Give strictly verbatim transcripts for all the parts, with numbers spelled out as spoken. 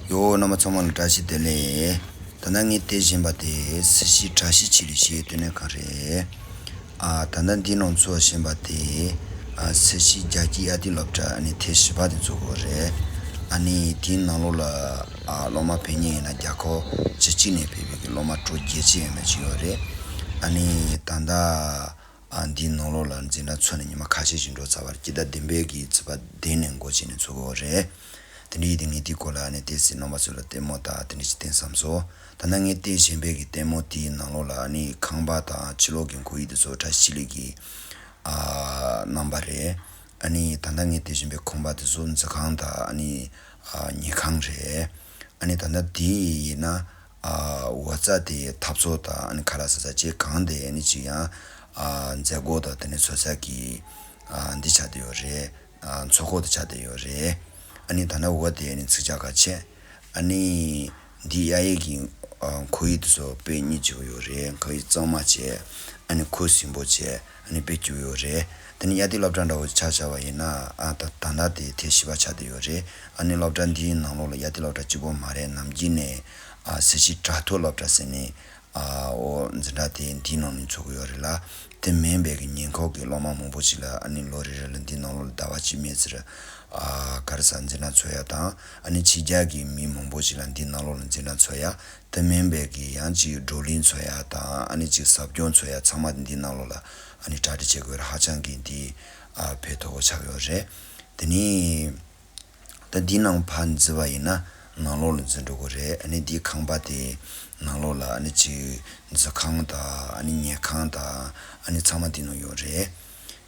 ཡོ། རྣམ་པ་ཚང་མ་ལ་བཀྲ་ཤིས་བདེ་ལེགས། ད་ལྟ་ངས་བལྟས་བཞིན་པ་དེ་སི་ཤི་བཀྲ་ཤིས་ཆོས་གླིང་ཞེས་སྟོན་ནས་གང་རེད། ཨ། ད་ལྟ་འདི་ནང་ཚོ་བཞིན་པ་དེ། ཨ། སི་ཤི་རྒྱ་སྐྱེད་དབྱར་དུས་སློབ་གྲྭ་ཨ་ནི་ཐེངས་བཞི་པ་དེ་འཚོགས་ཀྱི་ཡོད་རེད། ཨ་ནི་དེའི་ནང་ལོགས་ལ། ཨ། སློབ་མ་ཕེབས་མཁན་ཡིན་ན་རྒྱལ་ཁབ་བཅུ་གཅིག་ནས་ཕེབས་པའི་གི་སློབ་མ་སྟོང་བརྒྱད་ཅུ་ཡས་མས་ཅིག་ཡོད་རེད། ཨ་ནི་ད་ལྟ། ཨ། འདིའི་ནང་ལོགས་ལ་འཛིན་གྲྭ་ཚོགས་ནས་ཉི་མ་ཁ་ཤས་ཤིག་འགྲོ་ཚར་བ་རེད། སྤྱི་ཟླ་བདུན་པའི་གི་ཚེས་པ་བདུན་ནས་འགོ་བྱས་ནས་འཚོགས་ཀྱི་ཡོད་རེད། དེ་འདྲ་ཡིན་དུས་ངས་དེའི་སྐོར་ལ་ཨ་ནི་ཏོག་ཙམ་རྣམ་པ་ཚོ་ལ་ལྟད་མོ་དང་དེ་འདྲ་ཞིག་བསྟན་བསམ་སོང་། ད་ལྟ་ངས་བལྟས་བཞིན་པའི་གི་ལྟད་མོ་དེའི་ནང་ལོགས་ལ་ཨ་ནི་ཁང་པ་དང་ཕྱི་ལོགས་ཀྱི་ཁོར་ཡུག་དེ་ཚོ་བཀྲ་ཤིས་ཆོས་གླིང་གི། ཨ། རྣམ་པ་རེད། ཨ་ནི་ད་ལྟ་ངས་བལྟས་བཞིན་པའི་ཁང་པ་དེ་ཚོ་འཛུལ་ཁང་དང་ཨ་ནི། ཨ། ཉལ་ཁང་རེད། ཨ་ནི་ད་ལྟ་དེ་ཡིན་ན། ཨ། འོད་རྩ་དེ་འཐབ་རྩོད་དང་ཨ་ནི་ཁ་ལག་ཟ་ས་བཅས་གང་དེ་ཨ་ནི་ཅིག་ཡང་། ཨ། མཛད་སྒོ་དང་དེ་ནས་ཚོགས་ས་གི། ཨ། འདི་ཆགས་བསྡད་ཡོད་རེད། ཨ། ཚོགས་ཁང་དེ་ཆགས་བསྡད་ཡོད་རེད། ཨ་ནི་ད་ལྟ་འོག་དེ་ཨ་ནི་ཚིག་ཇ་ཁང་བྱས། ཨ་ནི་འདི་གཡས་གཡོན་གྱི། ཨ། ཁོར་ཡུག་དེ་ཚོ་དཔེ་སྙིང་རྗེ་པོ་ཡོད་རེད། ཁོར་ཡུག་གཙང་མ་བྱས། ཨ་ནི་ཁོར་ཟིང་པོ་བྱས། ཨ་ནི་དཔེ་སྐྱིད་པོ་ཡོད་རེད། དེ་ནས་དབྱར་དུས་སློབ་གྲྭ་འདྲ་བོ་ཆ་བཞག་པ་ཡིན་ན། ཨ། ད་ད་ལྟ་དེ་ཐེངས་བཞི་པ་ཆགས་བསྡད་ཡོད་རེད། ཨ་ནི་སློབ་གྲྭ་འདིའི་ནང་ལོགས་ལ་དབྱར་དུས་སློབ་གྲྭ་གཅིག་པོ་མ་རེད། ནམ་རྒྱུན་ནས། ཨ། སི་ཤི་དྲ་ཐོག་སློབ་གྲྭ་ཟེར་ནས། ཨ། འོ། འཛིན་གྲྭ་དེ་འདིའི་ནང་ནས་འཚོགས་ཀྱི་ཡོད་རེད་ལ། དེ་མིན་པའི་གི་ཉེ་འཁོར་གྱི་སློབ་མ་མང་པོ་ཞིག་ལ་ཨ་ནི་ལོ་རེ་རེ་ལ་འདིའི་ནང་ལོགས་ལ་ཟླ་བ་གཅིག་མིན་ཙམ། ཨ། ག་རེ་ཟ། འཛིན་གྲྭ་འཚོགས་ཡ་དང་། ཨ་ནི་ཕྱི་རྒྱལ་གྱི་མི་མང་པོ་ཞིག་ལ་འདིའི་ནང་ལོགས་ལ་འཛིན་གྲྭ་འཚོགས་ཡ། དེ་མིན་པའི་གི་ཡང་ཅིག་བགྲོ་གླེང་འཚོགས་ཡ་དང་། ཨ་ནི་ཅིག་ཟབ་སྦྱོང་འཚོགས་ཡ། ཚང་མ་འདིའི་ནང་ལོགས་ལ་ཨ་ནི་གྲ་སྒྲིག་བྱེད་དགོས་རེད། ཧ་ཅང་གི་འདི། ཨ། ཕན་ཐོགས་པོ་ཆགས་ཡོད་རེད། དེ་ནས། ད་འདི་ནང་ཕར་འཛུལ་བ་ཡིན་ན་ནང་ལོགས་ལ་འཛུལ་འགྲོ་གི་རེད། ཨ་ནི་འདི་ཁང་པ་དེ་ནང་ལོགས་ལ་ཨ་ནི་ཅིག་འཛུལ་ཁང་དང་། ཨ་ནི་ཉལ་ཁང་དང་། ཨ་ནི་ཚང་མ་འདི་ནང་ཡོད་རེད།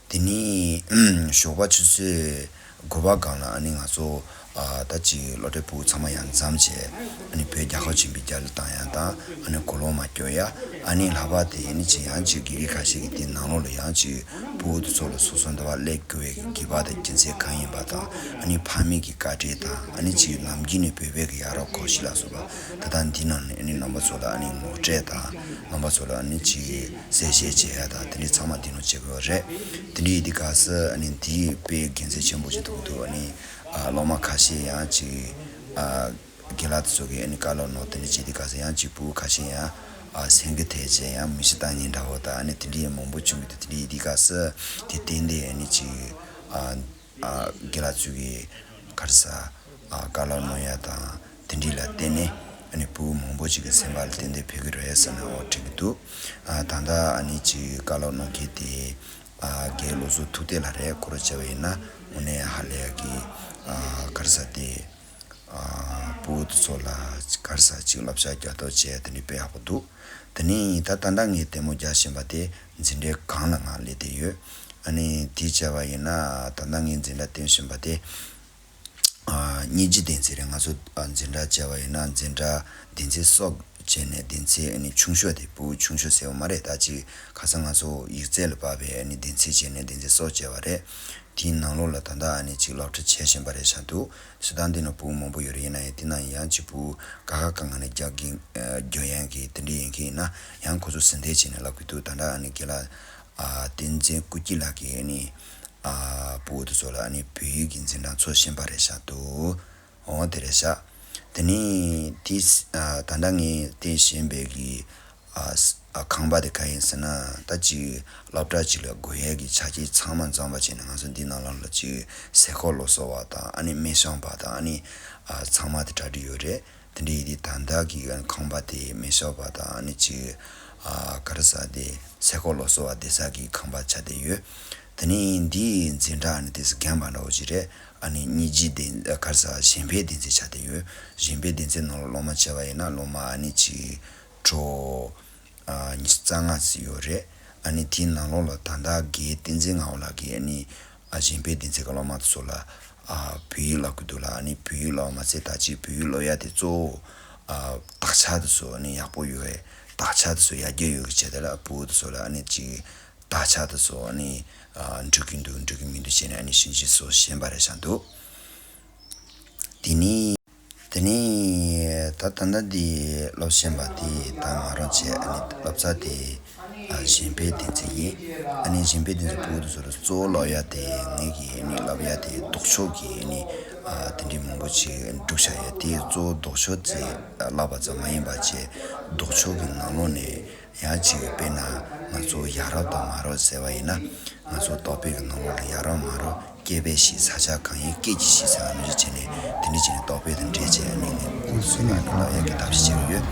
དེ་ནས་ཞོགས་པ་ཆུ་ཚོད་དགུ་པ་སྒང་ལ་ཨ་ནི་ང་ཚོ། ཨ། ད་ཅིག་སློབ་གྲྭའི་ཕྲུ་གུ་ཚང་མ་ཡར་འཛོམས་བྱས། ཨ་ནི་བོད་རྒྱལ་ཁབ་ཆེན་པོའི་རྒྱལ་གླུ་བཏང་ཡ་དང་། ཨ་ནི་གོས་ལོ་མ་སྐྱོར་ཡ། ཨ་ནི་ལྷག་པར་དེ་ཨ་ནི་ཅིག་ཡང་ཅིག་དགེ་རྒན་ཁ་ཤས་ཀྱིས་དེ་ནང་ལོགས་ལ་ཡང་ཅིག་ཕྲུ་གུ་དེ་ཚོ་ལ་སོ་སོ་འདི་བ་སླེབས་དགོས་པའི་དགོས་པ་དང་རྒྱུ་མཚན་གང་ཡིན་པ་དང་། ཨ་ནི་ཕ་མེས་ཀྱི་བཀའ་དྲིན་དང་། ཨ་ནི་ཅིག་ནམ་རྒྱུན་ནས་བོད་པའི་གི་ཡ་རབས་གོམས་གཤིས་ལ་སོགས་པ། ད་ལྟ་འདི་ནང་ནས་ཨ་ནི་རྣམ་པ་ཚོ་ལ་ཨ་ནི་ངོ་སྤྲོད་དང་། རྣམ་པ་ཚོ་ལ་ཨ་ནི་ཅིག་གསལ་བཤད་བྱེད་ཡ་དང་། དེ་འདྲའི་ཚང་མ་འདི་ནང་བྱེད་དགོས་རེད། དེ་འདྲའི་ཡིན་དུས་སྐབས་སུ་ཨ་ནི་འདི་དཔེ་དགེ་མཚན་ཆེན་པོ་ཞིག་འདུག་འདུག་ཨ་ནི། ཨ། སློབ་མ་ཁ་ཤས་ཡང་ཅིག། ཨ། རྒན་ལགས་དེ་ཚོ་གིས་ཨ་ནི་བཀའ་སློབ་གནང་། དེ་འདྲ་བྱེད་དུས་སྐབས་སུ་ཡང་ཅིག་ཕྲུ་གུ་ཁ་ཤས་ཡང་། ཨ། སེམས་འགུལ་ཐེབས་བྱས་ཡང་མི་ཤི་བཏང་མཁན་འདྲ་བོ་དང་། ཨ་ནི་དེ་འདྲ་ཡང་མང་པོ་བྱུང་གི་འདུག་དེ་འདྲ་ཡིན་དུས་སྐབས་སུ་དེ་ཏན་ཏན་ཨ་ནི་ཅིག། ཨ། ཨ། རྒན་ལགས་ཚོ་གིས་ག་རེ་ཟ། ཨ། བཀའ་སློབ་གནང་ཡ་དང་། དེ་འདྲ་ལ་བརྟེན་ནས་ཨ་ནི་ཕྲུ་གུ་མང་པོ་ཞིག་གི་སེམས་པ་ལ་ཏན་ཏན་ཕེབས་ཀྱི་རེད་བསམ་ནས། འོ། དྲན་གྱི་འདུག་ཨ། ད་ལྟ་ཨ་ནི་ཅིག་བཀའ་སློབ་གནང་མཁན་དེ། ཨ། རྒན་བློ་བཟང་ཐུབ་བསྟན་ལགས་རེད། ཁོ་རང་བྱས་པ་ཡིན་ན་དངོས་གནས་ཧ་ལས་ཀྱི། ཨ། ག་རེ་ཟ་དེ། ཨ། ཕྲུ་གུ་དེ་ཚོ་ལ་ག་རེ་ཟ་ཅིག་བསླབ་བྱ་རྒྱག་ཐབས་བྱས། དེ་འདྲ་དཔེ་ཡག་པོ་འདུག་དེ་ནས་ད་ད་ལྟ་ངས་ལྟད་མོ་རྒྱག་བཞིན་པ་དེ་འཛིན་གྲྭའི་སྒང་ལ་ང་སླེབས་བསྡད་ཡོད། ཨ་ནི་དེ་བྱས་པ་ཡིན་ན་ད་ལྟ་ངས་འཛིན་གྲྭ་སྟོན་བཞིན་པ་དེ། ཨ། སྙིང་རྗེ་སྡེ་ཚན་རེད། ང་ཚོ། ཨ། འཛིན་གྲྭ་བྱས་པ་ཡིན་ན་འཛིན་གྲྭ་སྡེ་ཚན་སོ་བྱས་ནས། སྡེ་ཚན་ཨ་ནི་ཆུང་ཤོས་དེ། ཕྲུ་གུ་ཆུང་ཤོས་ཟེར་བ་མ་རེད། ད་ཅིག་ཁ་སང་ང་ཚོ་ཡིག་ཚད་ལ་བབས་པའི་ཨ་ནི་སྡེ་ཚན་བྱས་ནས་སྡེ་ཚན་སོ་བྱས་པ་རེད། དེའི་ནང་ལོགས་ལ་ད་ལྟ་ཨ་ནི་ཅིག་སློབ་ཁྲིད་བྱེད་བཞིན་པ་རེད་ཤག་འདུག་སྤྱིར་བཏང་འདི་ནང་ཕྲུ་གུ་མང་པོ་ཡོད་རེད། ཡིན་ན་ཡང་དེ་ནང་ཡང་ཅིག་ཕྲུ་གུ་དཀའ་ཁག་གི་ངང་ནས་རྒྱག་གི། ཨ། རྒྱག་ཡག་གི་དེ་འདྲ་ཡིན་མཁན་ཡིན་ན་ཡང་ཁོ་ཚོ་ཟིན་བྲིས་བྱས་ནས་ལབ་ཀྱི་འདུག་ད་ལྟ་ཨ་ནི་རྒན་ལགས། ཨ། བསྟན་འཛིན་སྐུ་སྐྱིད་ལགས་ཀྱིས་ཨ་ནི། ཨ། ཕྲུ་གུ་དེ་ཚོ་ལ་ཨ་ནི་བོད་ཡིག་གི་འཛིན་གྲྭ་འཚོགས་བཞིན་པ་རེད་ཤག་འདུག་འོ། དེ་རེད་ཤག་དེ་ནས་དེ། ཨ། ད་ལྟ་ངས་བལྟས་བཞིན་པའི་གི། ཨ། ཨ། ཁང་པ་དེ་ག་ཡིན་ཟེར་ན། ད་ཅིག་སློབ་གྲྭ་ཅིག་ལ་དགོས་ཡས་ཀྱི་ཆ་རྐྱེན་ཚང་མ་འཛོམས་པ་བྱས་ནས། ང་ཚོ་འདི་ནང་ལོགས་ལ་ཅིག་ཟས་ཁོག་སློབ་གསོ་བ་དང་། ཨ་ནི་སྨན་ཞབས་པ་དང་། ཨ་ནི། ཨ། ཚང་མ་དེ་གྲ་སྒྲིག་ཡོད་རེད། དེ་འདྲ་ཡིན་དུས་ད་ལྟ་གི་ཁང་པ་དེ་སྨན་ཞབས་པ་དང་། ཨ་ནི་ཅིག། ཨ། ག་རེ་ཟ་དེ། ཟས་ཁོག་སློབ་གསོ་བ་བསྡད་ས་གི་ཁང་པ་ཆགས་བསྡད་ཡོད། དེ་ནས་འདིའི་འཛིན་གྲྭ་ཨ་ནི་དེ་སུ་རྒན་པ་འདྲ་བོ་ཅིག་རེད། ཨ་ནི་སྙིང་རྗེ་སྡེ། ཨ། ག་རེ་ཟ། གཞན་ཕན་སྡེ་ཚན་ཆགས་བསྡད་ཡོད། གཞན་ཕན་སྡེ་ཚན་ནང་ལ་སློབ་མ་བྱས་པ་ཡིན་ན་སློབ་མ་ཨ་ནི་ཅིག་གྲོགས། ཨ། ཉི་ཤུ་རྩ་ལྔ་ཙམ་ཡོད་རེད། ཨ་ནི་དེའི་ནང་ལོགས་ལ་ད་ལྟ་རྒན་བསྟན་འཛིན་ངག་དབང་ལགས་ཀྱིས་ཨ་ནི། ཨ། གཞན་ཕན་སྡེ་ཚན་གྱི་སློབ་མ་དེ་ཚོ་ལ། ཨ། བོད་ཡིག་བསླབ་ཀྱི་འདུག་ལ། ཨ་ནི་བོད་ཡིག་བསླབ་པ་མ་ཚད་ད་ཅིག་བོད་ཡིག་སློབ་ཡ་དེ་གཙོ་བོ། ཨ། དག་ཆ་དེ་ཚོ་ཨ་ནི་ཡག་པོ་ཡོད་པའི། དག་ཆ་དེ་ཚོ་ཡར་རྒྱས་ཡོང་གི་ཆེད་དུ་ལ། ཕྲུ་གུ་དེ་ཚོ་ལ་ཨ་ནི་ཅིག་དག་ཆ་དེ་ཚོ་ཨ་ནི། ཨ། འགྲིག་གི་འདུག་འགྲིག་གི་མི་འདུག་བྱས་ནས་ཨ་ནི་ཞིབ་འཇུག་སོགས་བྱས་པ་རེད་ཤག་འདུག་དེ་ནས། དེ་ནས་ད་ད་ལྟ་འདི་སློབ་ཆེན་པ་དེ་ད་ང་རང་བྱས། ཨ་ནི་སློབ་ཚན་དེ་ གཞན་ཕན་བདེན་ཚིག་ཡིན། ཨ་ནི་གཞན་ཕན་བདེན་ཚིག་ཕྲུ་གུ་དེ་ཚོ་ལ་གཙོ་བོ་ལབ་ཡ་དེ་ངེད་ཀྱིས་ཨ་ནི་ལབ་ཡ་དེ་ལྡོག་ཕྱོགས་ཀྱི་ཨ་ནི་དེ་འདྲའི་མང་པོ་ཅིག་བསྒྲིགས་བཞག་ཡོད། དེ་གཙོ་བོ་ལྡོག་ཕྱོགས་ཅིག་ལབ་པ་ཙམ་མ་ཡིན་པ་བྱས། ལྡོག་ཕྱོགས་ཀྱི་ནང་ལོགས་ནས་ཡང་ཅིག་དཔེར་ན་ང་ཚོ་ཡ་རབས་དང་མ་རབས་ཟེར་བ་ཡིན་ན། ང་ཚོ་ཏོག་དཔེ་གི་ནང་ལོགས་ལ་ཡ་རབས་མ་རབས། སྐྱེས་པའི་གཞི། བྱ་བྱེད་གང་ཡིན་སྐྱེས་ཀྱི་གཞི་ཟེར་བ་ནང་བཞིན་བྱས་ནས་དེ་འདྲ་བྱས་ནས་ཏོག་དཔེ་དང་འབྲེལ་བྱས་ནས་ནི་ཁུལ་ཚོད་ལ་ལབ་ཡག་གི་ཐབས་ཤེས་བྱེད་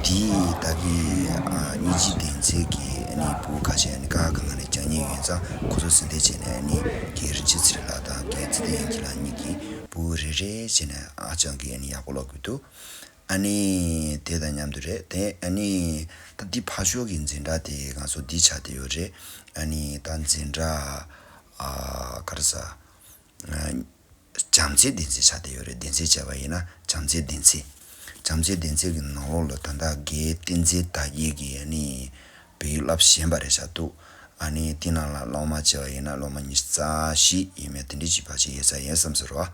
ཀྱི་ཡོད། དེ་ད་གི་ཨ་སྙིང་རྗེ་བདེན་ཚིག་གི་ཨ་ནི་ཕྲུ་གུ་ཁ་ཤས་ཨ་ནི་ཀ་ཁ་ག་ང་ནས་སྦྱང་མཁན་ཡོད་ཙང་། ཁོ་ཚོ་སེམས་ཁྲལ་བྱས་ནས་ཨ་ནི་རྒན་རིན་ཆེན་ཚེ་རིང་ལགས་དང་རྒན་ཚེ་བརྟན་དབྱངས་སྐྱིད་ལགས་གཉིས་ཀྱིས་ཕྲུ་གུ་རེ་རེ་བྱས་ནས་ཨ་ཅག་གིས་ཨ་ནི་ཡག་པོ་ལབ་དགོས་འདུག། ཨ་ནི་དེ་དང་མཉམ་དུ་རེད་དེ། ཨ་ནི་ད་འདི་ཕར་ཕྱོགས་ཀྱི་འཛིན་གྲྭ་དེ་ང་ཚོ་འདི་ཆགས་བསྡད་ཡོད་རེད། ཨ་ནི་ད་འཛིན་གྲྭ་ཨ་ག་རེ་ཟ། ཨ་བྱམས་བརྩེའི་བདེན་ཚིག་ཆགས་བསྡད་ཡོད་རེད། བདེན་ཚིག་བྱས་པ་ཡིན་ན་བྱམས་བརྩེའི་བདེན་ཚིག། བྱམས་བརྩེའི་བདེན་ཚིག་གི་ནང་ལོགས་ལ་ད་ལྟ་རྒན་བསྟན་འཛིན་དར་རྒྱས་ཀྱིས་ཨ་ནི་བོད་ཡིག་བསླབ་བཞིན་པ་རེད་ཤག་འདུག། ཨ་ནི་དེ་ནང་ལ་སློབ་མ་བྱས་པ་ཡིན་ན་སློབ་མ་ཉི་ཤུ་རྩ་བཞི་ཡས་མས་དེ་འདྲ་ཅིག་ཕལ་ཆེར་ཡོད་ས་ཡིན་བསམ་ས་རེད་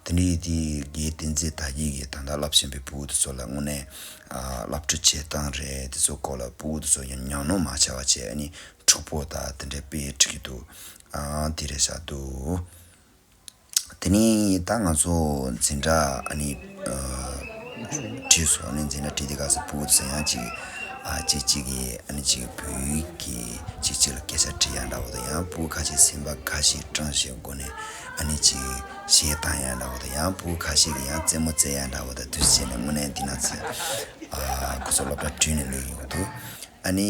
བ། དེ་འདྲ་ཡིན་དུས་རྒན་བསྟན་འཛིན་དར་རྒྱས་ཀྱིས་ད་ལྟ་བསླབ་བཞིན་པའི་ཕྲུ་གུ་དེ་ཚོ་ལ་དངོས་གནས་ཨ་སློབ་ཁྲིད་བྱེད་སྟངས་རེད། དེ་ཚོ་སྐོར་ལ་ཕྲུ་གུ་དེ་ཚོ་ཡང་ཉམས་མྱོང་མ་བྱས་པ་བྱས། ཨ་ནི་འཁྲུག་པོ་དང་དེ་འདྲ་དཔེ་འཁྲིད་ཀྱི་འདུག། ཨ་དེ་རེད་ཤག་འདུག། དེ་ནས་ད་ང་ཚོ་འཛིན་གྲྭ་ཨ་ནི་ཨ་བྲིས་སོང་། ཨ་ནི་འཛིན་གྲྭ་བྲིས་དུས་སྐབས་སུ་ཕྲུ་གུ་དེ་ཚོ་ཡང་ཅིག་ཨ་ཅིག་ཅིག་གིས་ཨ་ནི་ཅིག་བོད་ཡིག་གི་ཅིག་ཅིག་ལ་སྐད་ཆ་དྲི་ཡ་འདྲ་བོ་དང་། ཡང་ཕྲུ་གུ་ཁ་ཤས་སེམས་པ་དགའ་ཞིང་སྤྲང་ཞིང་སྒོ་ནས་ཨ་ནི་ཅིག་གཞས་བཏང་ཡ་འདྲ་བོ་དང་། ཡང་ཕྲུ་གུ་ཁ་ཤས་ཀྱིས་ཡང་རྩེད་མོ་རྩེ་ཡ་འདྲ་བོ་དང་། དུས་ཚོད་ནས་དངོས་གནས་འདི་ན་ཚེ་ཨ་ཁོ་ཚོ་སློབ་གྲྭ་བྲིས་ནས་ལོས་ཡོང་གི་འདུག། ཨ་ནི་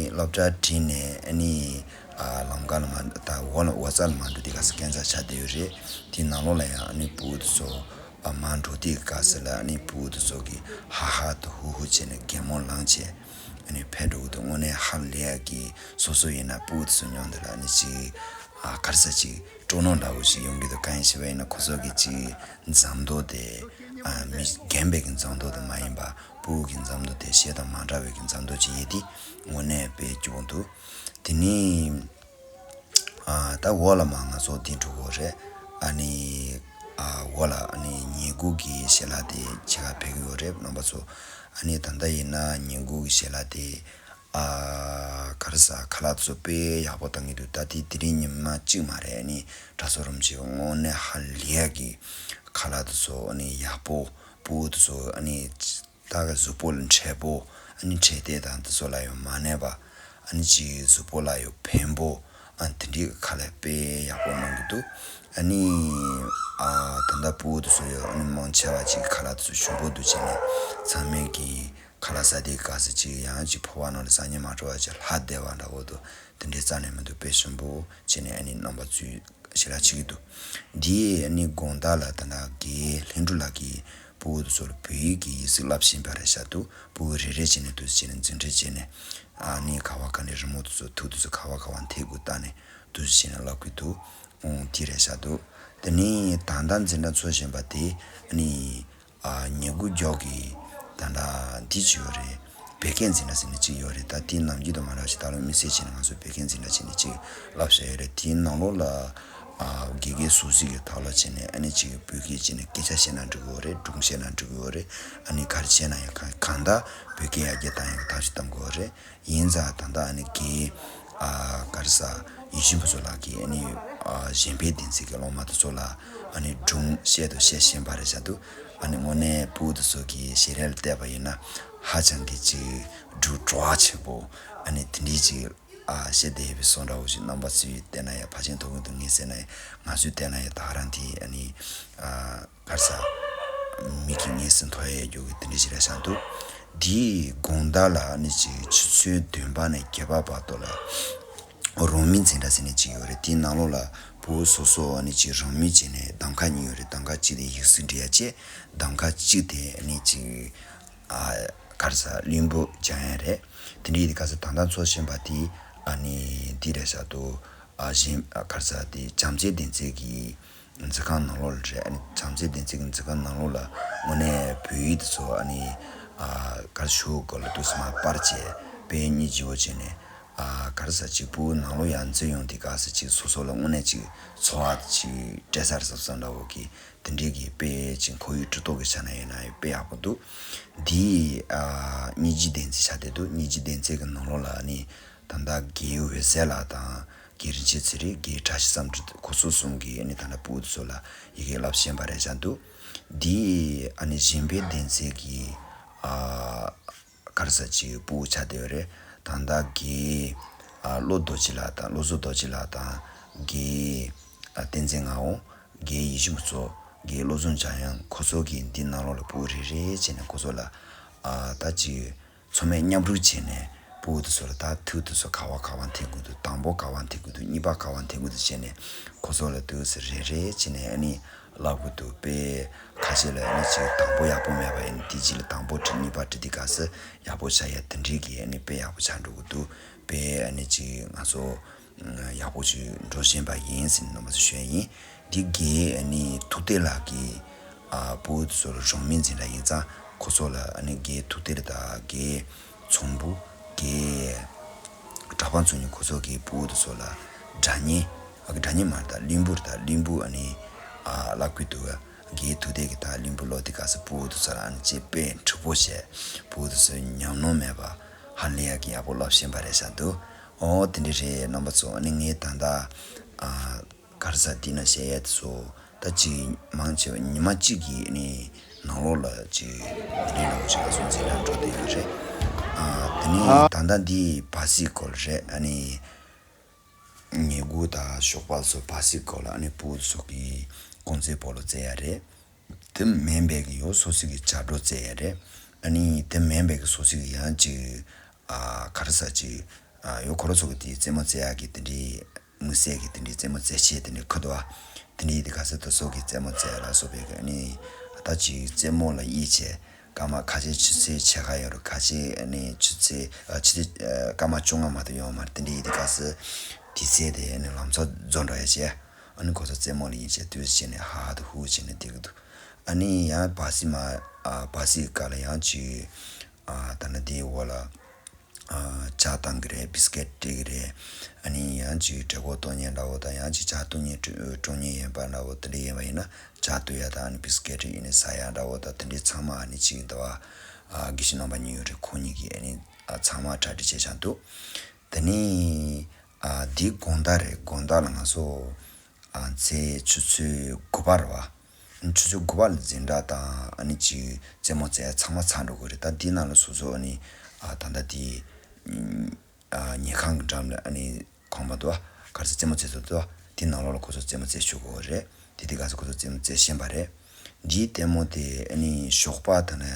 སློབ་གྲྭ་བྲིས་ནས་ཨ་ནི་ཨ་ལམ་ཁ་ལ་མ་ད་འོག་ལ་འོག་རྩ་ལ་མ་འགྲོ་དུས་སྐབས་སུ་སྐས་འཛེག་ཆགས་བསྡད་ཡོད་རེད། དེའི་ནང་ལོགས་ལ་ཡང་ཨ་ནི་ཕྲུ་གུ་དེ་ཚོ་ཨ་མར་འགྲོ་དུས་སྐབས་སུ་ལ་ཨ་ནི་ཕྲུ་གུ་དེ་ཚོ་གིས་ཧ་ཧ་དང་ཧུ་ཧུ་བྱས་ནས་གད་མོ་ལངས་བྱས་ཨ་ནི་ཕར་འགྲོ་གི་འདུག། དངོས་གནས་ཧ་ལས་ཡག་གི། སོ་སོ་ཡིན་ན་ཕྲུ་གུ་དེ་ཚོ་མཉམ་དུ་ལ་ཨ་ནི་ཅིག་ཨ་ག་རེ་ཟ་ཅིག་སྤྲོ་སྣང་འདྲ་བོ་ཞིག་ཡོང་གི་འདུག། གང་ཡིན་ཞེས་པ་ཡིན་ན་ཁོ་ཚོ་གི་ཅིག་འཛོམས་འདུ་དེ་ཨ་མི་རྒན་པའི་གི་འཛོམས་འདུ་དེ་མ་ཡིན་པ། ཕྲུ་གུ་གི་འཛོམས་འདུ་དེ་གཞན་དང་མ་འདྲ་བའི་གི་འཛོམས་འདུ་ཅིག་ཡིན་དུས་དངོས་གནས་དཔེ་སྐྱིད་པོ་འདུག། དེ་ནས་ཨ་ད་འོག་ལ་མར་ང་ཚོ་འདི་འགྲོ་གི་ཡོད་རེད། ཨ་ནི་ཨ་འོག་ལ་ཨ་ནི་ཉིན་གུང་གི་ཞལ་ལག་དེ་ཕྱེད་ཀ་ཕུལ་གི་ཡོད་རེད་རྣམ་པ་ཚོ། ཨ་ནི་ད་ལྟ་ཡིན་ན་ཉིན་གུང་གི་ཞལ་ལག་དེ་ཨ་ག་རེ་ཟ། ཁ་ལག་དེ་ཚོ་དཔེ་ཡག་པོ་བཏང་གི་འདུག། ད་དེ་དེ་རིང་ཉི་མ་གཅིག་མ་རེད། ཨ་ནི་དྲ་ཚོགས་རུམ་གྱི་དངོས་གནས་ཧ་ལས་ཡག་གི་ཁ་ལག་དེ་ཚོ་ཨ་ནི་ཡག་པོ། ཕྲུ་གུ་དེ་ཚོ་ཨ་ནི་ད་ག་གཟུགས་པོ་ལ་མཁྲེགས་པོ། ཨ་ནི་འཕྲོད་བསྟེན་དང་དེ་ཚོ་ལ་ཡང་མ་གནས་པ། ཨ་ནི་ཅིག་གཟུགས་པོ་ལ་ཡང་ཕན་པོ། ཨ་དེ་འདྲའི་ཁ་ལག་དཔེ་ཡག་པོ་གནང་གི་འདུག། ཨ་ནི་ཨ་ད་ལྟ་ཕྲུ་གུ་དེ་ཚོ་ཡང་ཨ་ནི་མང་ཆེ་བ་ཅིག་ཁ་ལག་དེ་ཚོ་ཞིམ་པོ་འདུག་བྱས་ནས་ཚང་མས་ཀྱིས་ཁ་ལག་ཟ་དུས་སྐབས་སུ་ཅིག་ཡང་ཅིག་ཕོར་པ་ནང་ལ་ཟ་སྙིང་མ་བྲོ་བ་ཅིག་ལྷག་བསྡད་པ་འདྲ་བོ་འདུག། དེ་འདྲའི་རྩ་ནས་མི་འདུག། དཔེ་ཞིམ་པོ་བྱས་ནས་ཨ་ནི་རྣམ་པ་ཚོས་ཞལ་ལག་མཆོད་ཀྱི་འདུག། འདིའི་ཨ་ནི་དགོང་དག་ལ་ད་ལྟ་རྒན་ལྷུན་གྲུབ་ལགས་ཀྱིས་ཕྲུ་གུ་དེ་ཚོ་ལ་བོད་ཡིག་གི་ཡིག་གཟུགས་བསླབ་བཞིན་པ་རེད་ཤག་འདུག། ཕྲུ་གུ་རེ་རེ་བྱས་ནས་འདུག་སེ་བྱས་ནས་འཛིན་གྲྭ་བྱས་ནས་ཨ་ནི་ག་བ་ག་ནས་རི་མོ་དེ་ཚོ་ཐུག་དེ་ཚོ་ག་བ་ག་བ་འཐེན་དགོས་ལྟ་ནས་འདུག་སེ་བྱས་ནས་བསླབ་ཀྱི་འདུག། ཨོང་དེ་རེད་ཤག་འདུག། དེ་ནས་ད་ལྟ་འཛིན་གྲྭ་ཚོགས་བཞིན་པ་དེ་ཨ་ནི་ཨ་ཉིན་གུང་མཇུག་གི་ད་ལྟ་འདི་ཅིག་ཡོད་རེད། བོད་སྐད་འཛིན་གྲྭ་ཟེར་ནས་ཅིག་ཡོད་རེད། ད་དེ་ནམ་རྒྱུན་དང་མ་འདྲ་བ་ཞིག་ད་ལོ་དམིགས་བསལ་བྱས་ནས་ང་ཚོ་བོད་སྐད་འཛིན་གྲྭ་བྱས་ནས་ཅིག་བསླབ་བཞག་ཡོད་རེད། དེའི་ནང་ལོགས་ལ་ཨ་དགེ་རྒན་སུ་ཞིག་གིས་ཐོག་ལ་བྱས་ནས་ཨ་ནི་ཅིག་བོད་སྐད་བྱས་ནས་སྐད་ཆ་བཤད་ན་འགྲིག་གི་ཡོད་རེད། སྒྲུང་བཤད་ན་འགྲིག་གི་ཡོད་རེད། ཨ་ནི་ག་རེ་བྱས་ན་ཡང་གང་གང་ལྟར་བོད་སྐད་ཡར་རྒྱས་བཏང་ཡག་གི་ཐབས་ཤེས་གཏང་དགོས་རེད། ཡིན་ཙང་ད་ལྟ་ཨ་ནི་རྒན་ཨ་ག་རེ་ཟ་ཡིད་བཞིན་ཕུན་ཚོགས་ལགས་ཀྱིས་ཨ་ནི་ཨ་གཞན་ཕན་བདེན་ཚིག་གི་སློབ་མ་དེ་ཚོ་ལ་ཨ་ནི་སྒྲུང་བཤད་དང་བཤད་བཞིན་པ་རེད་ཤག་འདུག། ཨ་ནི་དངོས་གནས་ཕྲུ་གུ་དེ་ཚོ་གི་ཞལ་རས་ལ་བལྟས་པ་ཡིན་ན་ཧ་ཅང་གི་ཅིག་སྒྲུང་བྲོ་བ་ཆེན་པོ། ཨ་ནི་དེ་འདྲའི་ཅིག་ཨ་བཤད་བསྡད་ཡོད་པའི་བཟོ་འདྲ་བོ་ཞིག་རྣམ་པ་ཚོས་བལྟས་ན་ཡང་ཕལ་ཆེར་མཐོང་གི་འདུག། ངས་བལྟས་ན་ཡང་ང་ཚོས་བལྟས་ན་ཡང་ད་ག་རང་དེ་ཨ་ནི་ཨ་ག་རེ་ཟ། མིག་གིས་མངོན་སུམ་མཐོང་ཡས་རྒྱུ་གི་དེ་འདྲ་ཞིག་རེད་ཤག་འདུག། དེའི་དགོང་དག་ལ་ཨ་ནི་ཅིག་ཆུ་ཚོད་བདུན་པ་ནས་བརྒྱད་པ་བར་དུ་ལ་རང་མོས་འཛིན་གྲྭ་ཟེར་ནས་ཅིག་ཡོད་རེད། དེའི་ནང་ལོགས་ལ་ཕྲུ་གུ་སོ་སོ་ཨ་ནི་ཅིག་རང་མོས་བྱས་ནས་གདམ་ཁ་གཉིས་ཡོད་རེད། གདམ་ཁ་གཅིག་དེ་ཡིག་གཟུགས་འབྲི་ཡ་བྱས། གདམ་ཁ་གཅིག་དེ་ཨ་ནི་ཅིག་ཨ་ག་རེ་ཟ་གླེང་བུ་སྦྱང་ཡ་རེད། དེ་འདྲ་ཡིན་དུས་ག་ས་ད་ལྟ་འཚོགས་བཞིན་པ་དེ་ཨ་ནི་འདི་རེད་ཤག་འདུག། ཨ་གཞན་ཨ་ག་རེ་ཟ་དེ་བྱམས་བརྩེའི་བདེན་ཚིག་གི་འཛིན་ཁང་ནང་ལོགས་ལ་རེད། ཨ་ནི་བྱམས་བརྩེའི་བདེན་ཚིག་གི་འཛིན་ཁང་ནང་ལོགས་ལ་དངོས་གནས་བོད་ཡིག་དེ་ཚོ་ཨ་ནི་ཨ་གར་ཞུ་དགོས་ལ་འདུག་སེ་མར་པར་བྱས་དཔེ་སྙིང་རྗེ་བོ་བྱས་ནས་ཨ་གར་ས་གཅིག་པུ་ནང་ལོགས་ཡར་འཛུལ་ཡོང་དུས་ག་ས་གཅིག་སོ་སོ་ལ་དངོས་གནས་གཅིག་ཚོར་བ་གཅིག་སྤྲད་ས་རེད་བསམ་བསམ་འདྲ་བོ་གི་དེ་འདྲའི་གི་དཔེ་གཅིག་ཁོར་ཡུག་སྤྲོ་ཏོག་གི་ཆ་ནས་ཡིན་ན་ཡང་དཔེ་ཡག་པོ་འདུག། འདི་ཨ་སྙིང་རྗེ་བདེན་ཚིག་ཆགས་བསྡད་འདུག། སྙིང་རྗེ་བདེན་ཚིག་གི་ནང་ལོགས་ལ་ཨ་ནི། ད་ལྟ་རྒན་འོད་ཟེར་ལགས་དང་རྒན་རིན་ཆེན་ཚེ་རིང་རྒན་བཀྲ་ཤིས་བསམ་གྲུབ་ཁོ་ཚོ་གསུམ་གྱིས་ཨ་ནི་ད་ལྟ་ཕྲུ་གུ་དེ་ཚོ་ལ་ཡི་གེ་བསླབ་བཞིན་པ་རེད་བཞག་འདུག་འདི་ཨ་ནི་གཞན་ཕན་སྡེ་ཚན་གྱི་ཨ་ག་རེ་ཟེར་ཅིག་ཕྲུ་གུ་ཆགས་བསྡད་ཡོད་རེད། ད་ལྟ་རྒན་ཨ་བློ་རྡོ་རྗེ་ལགས་དང་བློ་བཟང་རྡོ་རྗེ་ལགས་དང་རྒན་ཨ་བསྟན་འཛིན་ངག་དབང་། རྒན་ཡིད་བཞིན་ཕུན་ཚོགས། རྒན་བློ་བཟང་འཇམ་དབྱངས་ཁོ་ཚོ་གིས་འདི་ནང་ལོགས་ལ་ཕྲུ་གུ་རེ་རེ་བྱས་ནས་ཁོ་ཚོ་ལ་ཨ་ད་ཅིག་ཚང་མས་མཉམ་རུབ་བྱས་ནས་ཕྲུ་གུ་དེ་ཚོ་ལ་ད་ཐིག་དེ་ཚོ་ག་པར་ག་པར་འཐེན་དགོས་འདུག་དང་པོ་ག་པར་འཐེན་དགོས་འདུག་གཉིས་པ་ག་པར་འཐེན་དགོས་འདུག་བྱས་ནས་ཁོ་ཚོ་ལ་ཏོག་ཙམ་རེ་རེ་བྱས་ནས་ཨ་ནི་བསླབ་དགོས་འདུག་དཔེ་ཁ་ཤས་ལ་ཨ་ནི་ཅིག་དང་པོ་ཡག་པོ་མེད་པ་ཡིན་དེ་རྗེས་ལ་དང་པོ་བྲིས་གཉིས་པ་བྲིས་དེ་ག་ས་ཡག་པོ་ཆགས་ཡ་དེ་འདྲའི་གི་ཨ་ནི་དཔེ་ཡག་པོ་ཆགས་འགྲོ་གི་འདུག་དཔེ་ཨ་ནི་ཅིག་ང་ཚོ་ཡག་པོ་ཅིག་འགྲོ་བཞིན་པ་ཡིན་ཟེར་ནས་རྣམ་པ་ཚོ་ཞུ་ཡ་ཡིན། འདི་རྒན་ཨ་ནི་ཐུབ་བསྟན་ལགས་ཀྱི་ཨ་ཕྲུ་གུ་ཚོ་ལ་རང་མིང་འཛིན་གྲྭ་ཡིན་ཙང་ཁོ་ཚོ་ལ་ཨ་ནི་རྒན་ཐུབ་བསྟན་དང་རྒན་ཚོང་བུ་རྒན་གྲྭ་པ་ཚོ་གཉིས་ཁོ་ཚོ་གི་ཕྲུ་གུ་ཚོ་ལ་སྒྲ་སྙན་ཨ་གི་སྒྲ་སྙན་མ་རེད་ད་གླིང་བུ་རེད་ད་གླིང་བུ་ཨ་ནི་ཨ་བསླབ་ཀྱི་འདུག་རྒན་ཐུབ་བསྟན་གྱི་ད་གླིང་བུ་ཀློག་དེ་ག་ས་ཕྲུ་གུ་ཚོ་ལ་ཨ་ནི་ཅེས་དཔེ་འཁྲུག་པོ་བྱས་ཕྲུ་གུ་ཚོ་ཉམས་མྱོང་མེད་པ་ཧ་ལས་ཡག་གི་ཡག་པོ་བསླབ་བཞིན་པ་རེད་བཞག་འདུག་འོ་དེ་འདྲ་རེད་རྣམ་པ་ཚོ། ཨ་ནི་ངས་ད་ལྟ་ཨ་ག་རེ་ཟེར་འདི་ན་བཤད་ཡས་ཚོ་ད་ཅིག་མང་ཆེ་བ་ཉི་མ་གཅིག་གི་ནི་ནང་ལོགས་ལ་ཅིག་འདི་འདྲའི་འདྲ་བོ་ཅིག་ལ་སོང་ཚེ་ཡང་འགྲོ་བསྡད་ཡོད་རེད། ཨ་དེ་ནི་ད་ལྟ་འདི་བར་སྲིད་སྐོར་རེད། ཨ་ནི་ཉལ་ཁུག་དང་ཞོགས་པ་སོགས་བར་སྲིད་སྐོར་ལ་ཨ་ནི་ཕྲུ་གུ་ཚོ་གི་རྐང་རྩེད་སྤོ་ལོ་རྩེ་ཡ་རེད། དེ་མིན་པའི་གི་ཡོ་སོ་སོ་གི་བྱ་སྒྲོ་རྩེ་ཡ་རེད། ཨ་ནི་དེ་མིན་པའི་གི་སོ་སོ་གི་ཡང་ཅིག་ཨ་ག་རེ་ཟེར་ཅིག་ཨ་ཡོ་ཁོ་ར་ཚོ་གི་དེ་རྩེད་མོ་རྩེ་ཡ་གི་དེ་འདྲའི་དམིགས་བསལ་གྱི་དེ་འདྲའི་རྩེད་མོ་རྩེད་ཆས་དེ་འདྲའི་ཁུ་དོ་དེ་འདྲའི་དེ་ག་ས་དེ་སོགས་ཀྱི་རྩེད་མོ་རྩེ་ལ་སོགས་པའི་གི་ཨ་ནི་ད་ཅིག་རྩེད་མོ་ལ་དབྱེ་བྱས་སྐར་མ་ཁ་ཤས་ཆུ་ཚོད་ཕྱེད་ཀ་ཡོད་རེད། ཁ་ཤས་ཨ་ནི་ཆུ་ཚོད་ཨ་ཆུ་ཚོད་ཨ་སྐར་མ་བཅོ་ལྔ་མ་གཏོགས་ཡོད་མ་རེད། དེ་འདྲའི་དེ་ག་ས་དེ་ཚེ་དེ་ཨ་ནི་ལམ་སང་རྫོགས་འགྲོ་ཡ་བྱས་ཨ་ནི་ཁོ་ཚོ་རྩེད་མོ་ལ་དབྱེ་བྱས་དུས་བྱས་ནས་ཧ་ཧ་དུ་ཧུ་ཧུ་བྱས་ནས་བསྡད་ཀྱི་འདུག་ཨ་ནི་ཡང་བར་སྲིད་མ་ཨ་བར་སྲིད་སྐབས་ལ་ཡང་ཅིག་ཨ་ད་ནི་དེའི་འོག་ལ་ཨ་ཇ་བཏང་གི་རེད། བིས་ཀེད་སྤྲད་ཀྱི་རེད། ཨ་ནི་ཡང་ཅིག་འབྲས་བུ་གཏོང་མཁན་འདྲ་བོ་དང་ཡང་ཅིག་ཇ་བཏུང་མཁན་སྤྲོད་སྤྲོད་མཁན་ཡིན་པ་འདྲ་བོ་དེ་འདྲ་ཡིན་པ་ཡིན་ན་ཇ་བཏུང་ཡ་དང་ཨ་ནི་བིས་ཀེད་ཡིན་ནའི་ཟ་ཡ་འདྲ་བོ་དང་དེ་འདྲའི་ཚང་མ་ཨ་ནི་ཅིག་འདི་བ་ཨ་དགེ་བཤེས་རྣམ་པ་གཉིས་ཡོད་རེད། ཁོང་གཉིས་ཀྱིས་ཨ་ནི་ཨ་ཚང་མ་གྲ་སྒྲིག་བྱས་བཞག་འདུག་དེ་ནི་ཨ་འདི་དགོང་དག་རེད། དགོང་དག་ལ་ང་ཚོ་ཨ་ཚེས་ཆུ་ཚོད་དགུ་པ་རེད་བ། ཆུ་ཚོད་དགུ་པ་ལ་འཛིན་གྲྭ་དང་ཨ་ནི་ཅིག་རྩེད་མོ་རྩེ་ཚང་མ་ཚར་འགྲོ་གི་རེད། ད་འདི་ནང་ལ་སོ་སོ་ཨ་ནི་ཨ་ད་ལྟ་དེ་ཨ་ཉལ་ཁང་གི་འགྲམ་ལ་ཨ་ནི་ཁང་པ་འདུག་བ། ག་རེ་ཟེར་རྩེད་མོ་རྩེ་ས་འདུག་བ། དེ་ནང་ལོགས་ལ་ཁོ་ཚོ་རྩེད་མོ་རྩེ་ཆོག་གི་རེད། དེ་དེ་ག་ཚོད་ཁོ་ཚོ་རྩེད་མོ་རྩེ་བཞིན་པ་རེད། འདིའི་ལྟད་མོ་དེ་ཨ་ནི་ཞོགས་པ་དང་ནི་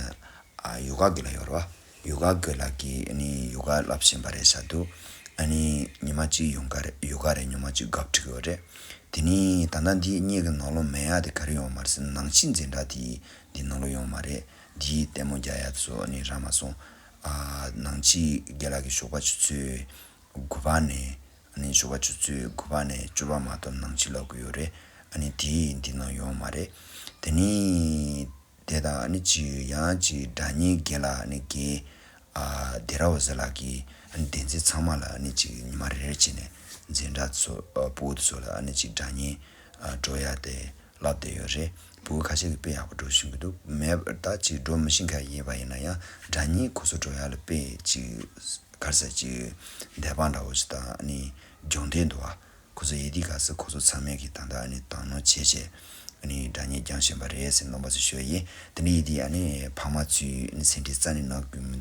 ཨ་ཡོ་ག་དགེ་ལགས་ཡོད་རེད་བ། ཡོ་ག་དགེ་ལགས་ཀྱིས་ཨ་ནི་ཡོ་ག་བསླབ་བཞིན་པ་རེད་ཤག་འདུག་ཨ་ནི་ཉི་མ་གཅིག་ཡོ་ག་རེད། ཡོ་ག་རེད། ཉི་མ་གཅིག་གབ་ཁྲིད་ཡོད་རེད། དེ་ནི་ད་ལྟ་འདི་གཉིས་ཀྱི་ནང་ལོགས་མེད་ཡ་དེ་ག་རེ་ཡོད་མ་རེད་ཟེར་ན་ནང་ཆོས་འཛིན་གྲྭ་དེ་འདི་ནང་ལོགས་ཡོད་མ་རེད། འདིའི་ལྟད་མོ་རྒྱག་ཡ་དེ་ཚོ་ཨ་ནི་རག་མ་སོང་། ཨ་ནང་ཆོས་དགེ་ལགས་ཀྱིས་ཞོགས་པ་ཆུ་ཚོད་དགུ་པ་ནས་ཨ་ནི་ཞོགས་པ་ཆུ་ཚོད་དགུ་པ་ནས་བཅུ་པ་མ་གཏོགས་ནང་ཆོས་ལབ་ཀྱི་ཡོད་རེད། ཨ་ནི་དེ་འདི་ནང་ཡོད་མ་རེད། དེ་ནི་དེ་དང་ཨ་ནི་ཅིག་ཡང་ཅིག་སྒྲ་སྙན་རྒན་ལགས་ཨ་ནི་རྒན་ཨ་སྡེ་ར་འོད་ཟེར་ལགས་ཀྱིས་ཨ་ནི་སྡེ་ཚན་ཚང་མ་ལ་ཨ་ནི་ཅིག་ཉི་མ་རེ་རེ་བྱས་ནས་འཛིན་གྲྭ་ཚོ་ཨ་ཕྲུ་གུ་དེ་ཚོ་ལ་ཨ་ནི་ཅིག་སྒྲ་སྙན་ཨ་སྒྲོག་ཡ་དེ་བསླབ་བསྡད་ཡོད་རེད། ཕྲུ་གུ་ཁ་ཤས་ཀྱིས་དཔེ་ཡག་པོ་སྒྲོག་ཤེས་ཀྱི་འདུག་མེད་པར་ད་ཅིག་སྒྲོག་མི་ཤེས་མཁན་ཡིན་པ་ཡིན་ན་ཡང་སྒྲ་སྙན་ཁོ་ཚོ་སྒྲོག་ཡ་ལ་དཔེ་ཅིག་ག་རེ་ཟེར་ཅིག་འདོད་པ་འདྲ་བོ་ཞིག་དང་ཨ་ནི་སྦྱོང་འདོད་འདུག་བ། ཁོ་ཚོ་ཡི་དེ་ག་ས་ཁོ་ཚོ་ཚང་མས་ཀྱི་ད་ལྟ་ཨ་ནི་དང་ནོ་བྱས་བྱས་ཨ་ནི་སྒྲ་སྙན་སྦྱང་བཞིན་པ་རེད་ཟེར་རྣམ་པ་ཚོ་ཞུ་ཡ་ཡིན། དེ་ནས་ཡི་དེ་ཨ་ནི་ཕ་མ་ཚོས་ཨ་ནི་སེམས་ཁྲལ་རྩ་ནས་གནང་དགོས་མི་